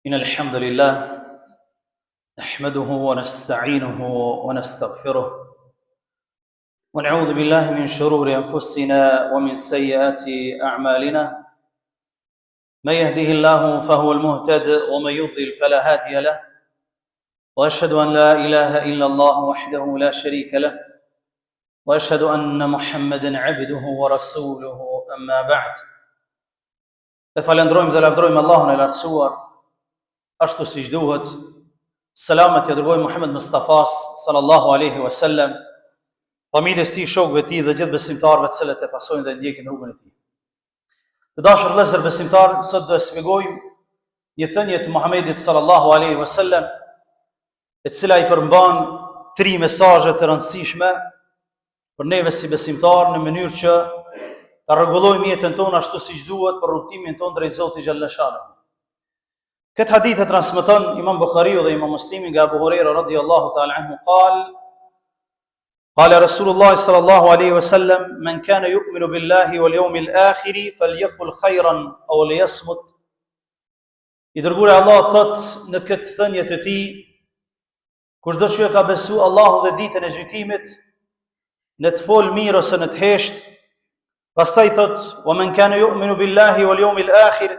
إن الحمد لله نحمده ونستعينه ونستغفره ونعوذ بالله من شرور أنفسنا ومن سيئات أعمالنا من يهده الله فهو المهتد ومن يضلل فلا هادي له وأشهد أن لا إله إلا الله وحده لا شريك له وأشهد أن محمدا عبده ورسوله أما بعد E falendrojmë dhe lavdrojmë Allahun e lartësuar, ashtu siç duhet. Selamet ia dërgojmë Muhammed Mustafas sallallahu alaihi wasallam, familjes tij, shokëve të tij dhe gjithë besimtarëve të cilët e pasojnë dhe ndjekin rrugën e tij. Të dashur vëllezër besimtarë, sot do të shpjegojmë një thënie të Muhamedit sallallahu alaihi wasallam, e cila i përmban tri mesazhe të rëndësishme për neve si besimtarë në mënyrë që ta rregullojmë jetën tonë ashtu siç duhet për rrugëtimin tonë drejt Zotit xhalla shanuhu. Këtë hadith e transmeton Imam Buhariu dhe Imam Muslimi nga Abu Huraira radhiyallahu ta'ala anhu qal قال رسول الله صلى الله عليه وسلم من كان يؤمن بالله واليوم الآخر فليقل خيرا أو ليصمت I dërguari i Allahut thot në këtë thënie të tij Kushdo që e ka besu Allahun dhe ditën e gjykimit, le të fol mirë ose le të hesht, pastaj thot, wa men kane ju'minu billahi wal jeumil akhir,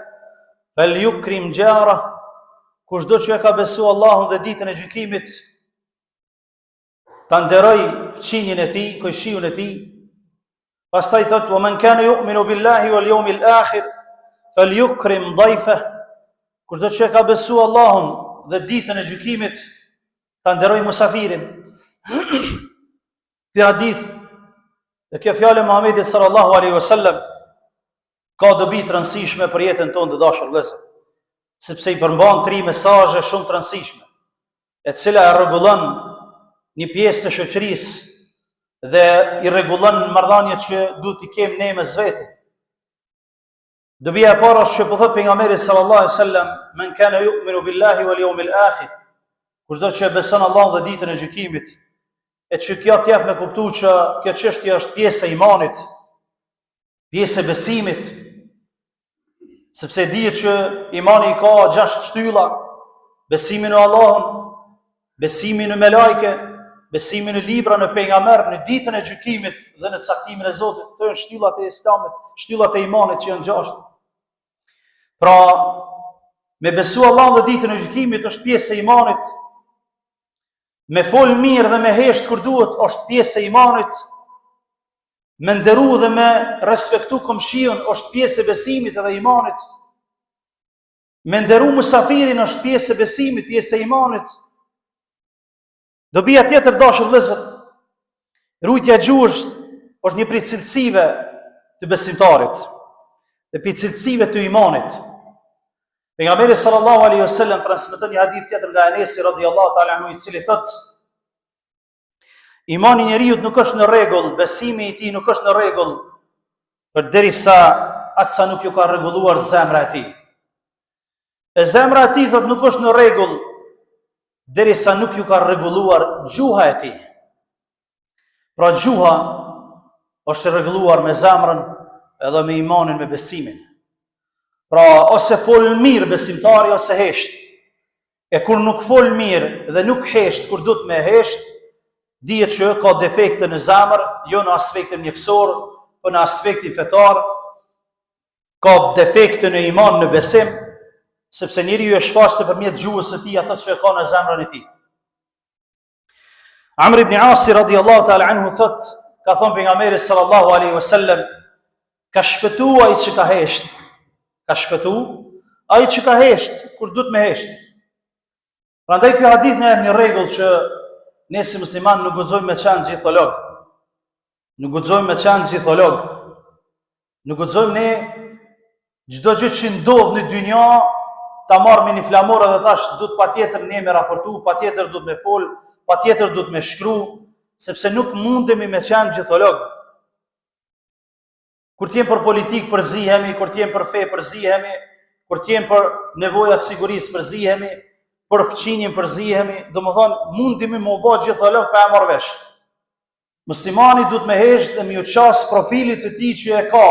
fel jukrim xhareh, kushdo që e ka besu Allahun dhe ditën e gjykimit, ta nderoj fqinjin e tij, kojshiun e tij, pastaj thot, wa men kane ju'minu billahi wal jeumil akhir, fel jukrim dajfeh, Kushdo që e ka besu Allahun dhe ditën e gjykimit, ta nderoj musafirin. Ky hadith dhe kjo fjalë e Muhamedit sallallahu alaihi wasallam ka dobi të rëndësishme për jetën tonë të dashur vëllezër, sepse i përmban tri mesazhe shumë të rëndësishme, e cila e rregullon një pjesë të shoqërisë dhe i rregullon marrëdhëniet që duhet t'i kemi ne mes vete. Dobia e parë është që po thotë pejgamberi sallallahu alaihi wasallam, "Men kana yu'minu billahi wal yawmil akhir." Kushdo që e beson Allahun dhe ditën e gjykimit, e që kjo të jep me kuptu që kjo çështje është pjesë e imanit, pjesë e besimit, sepse dihet që imani i ka gjashtë shtylla, besimi në Allahun, Besimi në melajke, besimi në libra, në pejgamber, në ditën e gjykimit dhe në caktimin e Zotit. Këto janë shtyllat e Islamit, shtyllat e imanit që janë gjashtë. Pra, me besu Allahun dhe ditën e gjykimit është pjesë e imanit. Me fol mirë dhe me hesht kur duhet është pjesë e imanit. Me nderu dhe me respektu komshiun është pjesë e besimit edhe imanit. Me nderu musafirin është pjesë e besimit, pjesë e imanit. Dobia tjetër dashur vëllezër, rujtja e gjuhës është një prej cilësive të besimtarit dhe prej cilësive të imanit. Pejgamberi sallallahu alaihi wasallam transmeton një hadith tjetër nga Enesi radhiyallahu ta'ala anhu i cili thotë Imani i njeriut nuk është në rregull, besimi i tij nuk është në rregull, përderisa aq sa nuk ju ka rregulluar zemra e tij. E zemra e tij thot nuk është në rregull derisa nuk ju ka rregulluar gjuha e tij. Pra gjuha është e rregulluar me zemrën edhe me imanin me besimin. Pra ose fol mirë besimtari ose hesht. E kur nuk fol mirë dhe nuk hesht kur duhet me hesht, dihet që ka defekte në zemër, jo në aspektin mjekësor, po në aspektin fetar, ka defekte në iman, në besim, sepse njeriu e shfaq nëpërmjet gjuhës së tij ato që e ka në zemrën e tij. Amr ibn Asi radiallahu ta'ala anhu thot, ka thonë pejgamberi sallallahu alaihi wasallam, ka shpëtu ai që ka hesht. Ka shpëtu ai që ka hesht, kur duhet me hesht. Prandaj ky hadith na jep një rregull që ne si musliman nuk guxojmë me qenë gjitholog. Nuk guxojmë me qenë gjitholog. Nuk guxojmë ne çdo gjë që ndodh në dynja ta marrim me një flamur edhe tash duhet patjetër ne me raportu, patjetër duhet me fol, patjetër duhet me shkru, sepse nuk mundemi me qenë gjitholog. Kur t'jenë për politikë përzihemi, kur t'jenë për fe përzihemi, kur t'jenë për nevoja të sigurisë përzihemi, për fqinjin përzihemi, domethonë mundemi me u bo gjitholog pa e marrë vesh. Muslimani duhet me hesht dhe me ju qas profilit të tij që e ka.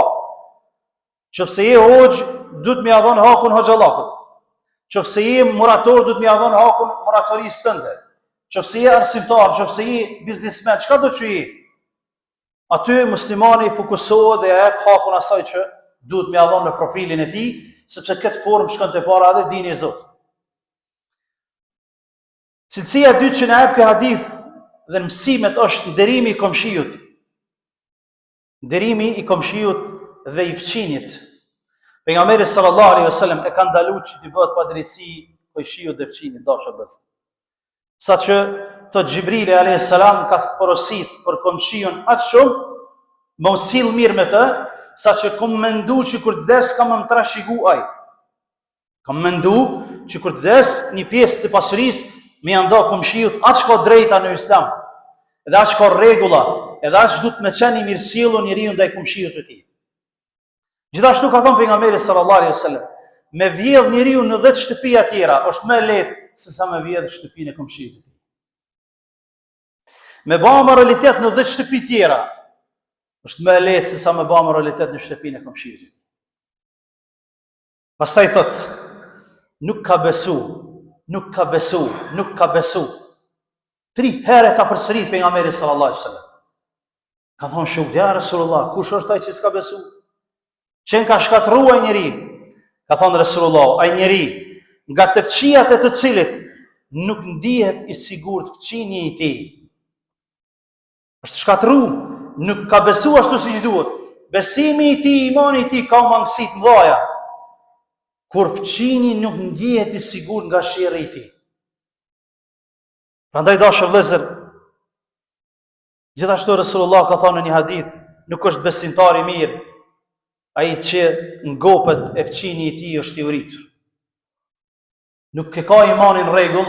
Qoftë se je hoxhë, duhet me ia dhon hakun hoxhallakut. Qoftë se je murator, duhet me ia dhonë hakun muratorisë tënde. Qoftë se je arsimtar, qoftë se je biznismen, çkado që je? Aty muslimani fokusohet dhe ia jep hakun asaj që duhet me ia dhonë në profilin e tij, sepse këtë formë shkon te para edhe dini i Zotit. Cilësia e dytë që na jep ky hadith dhe mësimet është nderimi i komshiut. Nderimi i komshiut dhe i fqinjit. Pejgamberi sallallahu alaihi wasallam e ka ndalu që t'i bëhet padrejtësi komshiut dhe fqinjit, dashur vëllezër. Saqë thotë Xhibrili alaihi salam ka porosit për komshiun aq shumë, me u sill mirë me të, saqë kom mendu që kur të vdes ka me më trashigu ai. Kam mendu që kur të vdes një pjesë të pasurisë me ia nda komshiut, aq ka drejta në islam, edhe aq ka rregulla, edhe aq duhet me qenë i mirësjellur njeriu ndaj komshiut të tij. Gjithashtu ka thënë pejgamberi sallallahu alaihi wasallam, me vjedh njeriu në 10 shtëpia tjera, është më e lehtë se sa me vjedh shtëpinë e komshiut të tij. Me ba amoralitet në 10 shtëpi tjera, është më e lehtë se sa me ba amoralitet në shtëpinë e komshiut të tij. Pastaj thot, nuk ka besu, nuk ka besu, nuk ka besu. Tri herë ka përsërit pejgamberi sallallahu alaihi wasallam. Ka thonë shokët, ja Resulullah, kush është ai që s'ka besu? Qenka shkatrru ai njeri? Ka thonë Resulullah, ai njeri, nga të këqijat e të cilit nuk ndihet i sigurt fqinji i tij. Është shkatrru, nuk ka besu ashtu siç duhet. Besimi i tij, imani i tij ka mangësi të mëdha. Kur fqinji nuk ndjehet i sigurt nga sherri i tij. Prandaj dashur vëllezër, gjithashtu Resulullah ka thënë në një hadith, nuk është besimtar i mirë ai që ngopet e fqinji i tij është i uritur. Nuk e ka imanin rregull,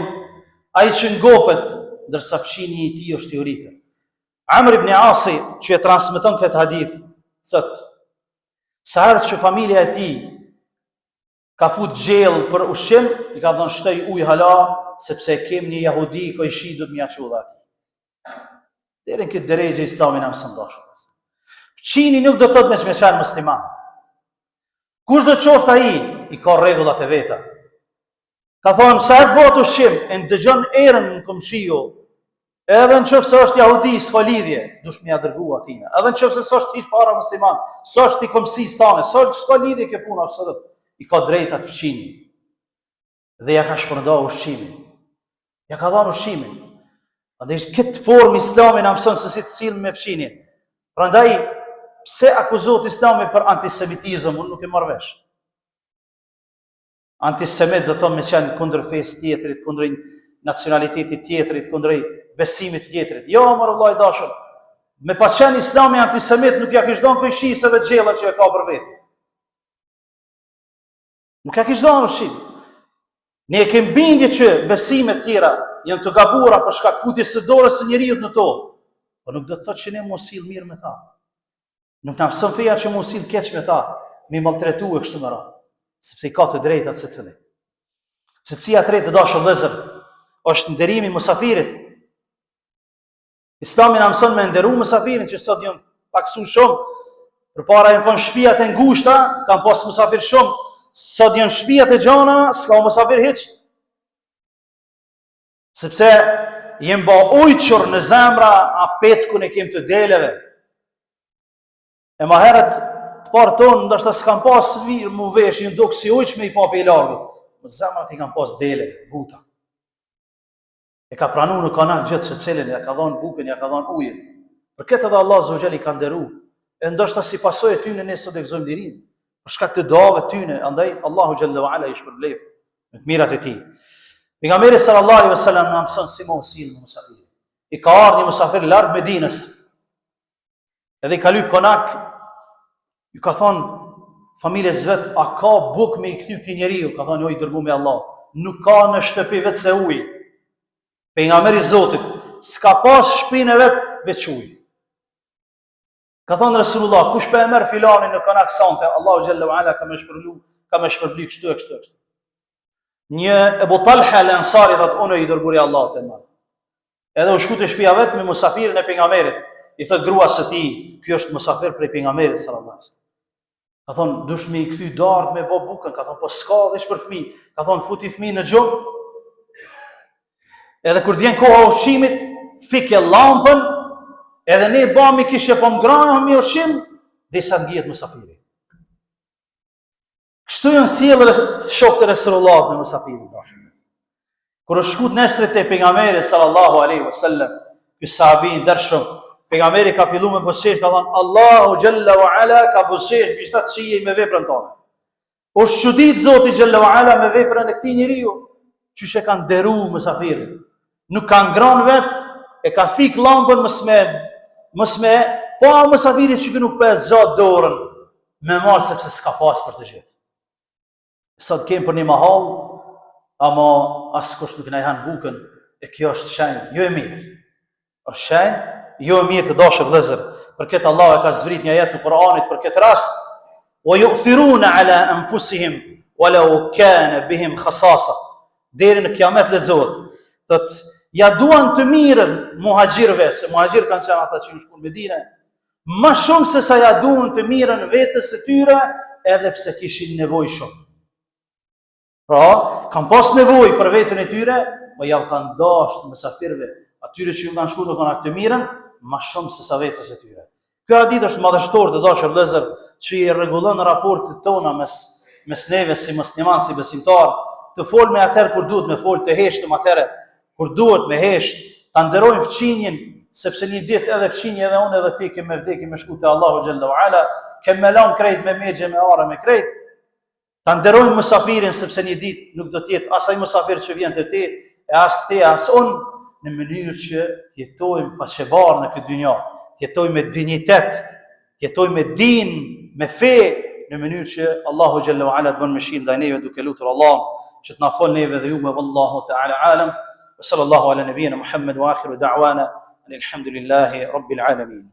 ai që ngopet, ndërsa fqinji i tij është i uritur. Amr ibn Asi, që e transmeton këtë hadith, thot, sa herë që familja e tij ka fut gjellë për ushqim, i ka thënë shtoj ujë hala, sepse e kem një jahudi kojshi duhet me ia çu dhe atij. Deri në këtë derexhe islami na mëson dashur. Fqini nuk do të thotë veç me qenë musliman. Kushdo qoftë ai, i ka rregullat e veta. Ka thonë, sa herë bëhet ushqim, e ndëgjon erën komshiu, edhe në qoftë se është jahudi, s'ka lidhje, dush me ia dërgu atina. Edhe në qoftë se s'është hiç fare musliman, s'është i kombësisë tane, s'ka lidhje kjo punë, absolut. I ka drejtat fqini. Dhe ja ka shpërnda ushqimin. Ja ka dhanë ushqimin. Andaj këtë formë islami na mëson se si të sillemi me fqinin. Prandaj, pse akuzohet islami për antisemitizëm, unë nuk e marr vesh. Antisemit do të thotë me qenë kundër fesë tjetrit, kundër nacionalitetit tjetrit, kundër besimit tjetrit. Jo, mor vëlla i dashur. Me pas qenë islami antisemit nuk ja kish dhënë kojshisë edhe gjellën që e ka për vete. Nuk ja kish dhënë ushqim. Ne e kemi bindje që besimet tjera janë të gabuara për shkak futjes së dorës së njeriut në to. Po nuk do të thotë që ne m'u sill mirë me ta. Nuk na mëson feja që m'u sill keq me ta, me i maltretu e kështu me radhë, sepse i ka të drejtat secili. Cilësia e tretë të dashur vëllezër është nderimi i musafirit. Islami na mëson me nderu musafirin që sot janë paksu shumë. Përpara janë kon shtëpiat e ngushta, kanë pas musafir shumë. Sot janë shtëpiat e gjana, s'ka musafir hiç. Sepse jem ba ujqër në zemra, a petkun e kem të deleve. E ma herët të parët tonë, ndoshta s'kan pas mirë m'u vesh, janë duk si ujq me i pa prej largut. Po zemrat i kanë pas deleve, buta. E ka pranu në konak gjithsecilin, ja ka dhonë bukën, ja ka dhonë ujin. Për këtë edhe Allah azze ve xhel i ka nderu. E ndoshta si pasojë e tyne ne sot e gëzojmë lirinë. Për shkak të duave tyne, andaj Allahu xhelle ve ala i shpërbleft me të mirat e tij. Pejgamberi sallallahu alaihi wasallam na mëson si me u sill me musafir. I ka ardhur një musafir larg Medinës. Edhe i ka lyp konak, ju ka thonë familjes vet, a ka bukë me i kthy këtij njeriu, ka thonë, o i dërgumi i Allahut, nuk ka në shtëpi veç se ujë. Pejgamberi i Zotit, s'ka pas shpinë e vet veç ujë. Ka thonë Resulullah, kush po e merr filanin në konak sante, Allahu xhelle ve ala ka me shpërbly, ka me shpërbly kështu e kështu e kështu. Një Ebu Talha el Ansari thot unë i dërguari i Allahut e marr. Edhe u shku te shtëpia vet me musafirin e pejgamberit. I thot gruas së tij, ky është musafir prej pejgamberit sallallahu alaihi wasallam. Ka thonë, dush me i kthy darkë me bo bukën, ka thonë, po s'ka veç për fmi. Ka thonë, futi fmi në gjumë. Edhe kur vjen koha e ushqimit, fike llampën, edhe ne bami kishe po ngrojmë ushqim, derisa ngihet musafiri. Kështu janë sjellë shokët e Resulullahut me musafirin. Kur është shku t'nesrit te pejgamberi sallallahu alaihi wasallam, ky sahabi i ndershëm, pejgamberi ka fillu me buzëqesh, ka thënë Allahu xhalla wa ala ka buzëqesh mbi shtatë qiej me veprën tonë. Është çudit Zoti xhalla wa ala me veprën e këtij njeriu, qysh e ka nderu musafirin. Nuk ka ngronë vet, e ka fik llampën mos me mos me pa musafiri që nuk po e zgjat dorën me marr sepse s'ka pas për të gjithë. Sot kem për një mahallë, ama askush nuk na e han bukën, e kjo është shenjë, jo e mirë. Është shenjë, jo e mirë të dashur vëllezër. Për këtë Allah e ka zbrit një ajet të Kur'anit për këtë rast, wa yu'thiruna ala anfusihim walau kana bihim khasasa. Deri në kiamet lexohet. Thot, ja duan të mirën muhaxhirëve, se muhaxhir kanë qenë ata që janë shkuar në Medinë, Ma shumë se sa ja duan të mirën vetes së tyre, edhe pse kishin nevojë shumë. Pra, kanë pas nevojë për veten e tyre, po ja u kanë dashtë musafirëve, atyre që ju kanë shku në të mirën, ma shumë se sa vetes së tyre. Ky hadith është madhështor të dashur vëllezër, që i rregullon raportet tona mes mes neve si musliman, si besimtar, të folme atëherë kur duhet me fol, të heshtëm atëherë Kur duhet me hesht, ta nderojmë fqinjin, sepse një ditë edhe fqinji edhe unë edhe ti kem me vdek, me shku te Allahu xhalla wa ala, kem me lanë krejt me mexhë me are me krejt. Ta nderojmë musafirin sepse një ditë nuk do të jetë as ai musafir që vjen te ti, e as ti as unë, në mënyrë që të jetojmë faqebarë në këtë dynja, të jetojmë me dinjitet, të jetojmë me din, me fe, në mënyrë që Allahu xhalla wa ala të bën mëshirë ndaj neve duke lutur Allahun që të na fol neve dhe juve wallahu ta'ala alam. Wa sallallahu ala nabiyyina Muhammad wa akhiru da'wana alhamdulillahi rabbil alamin.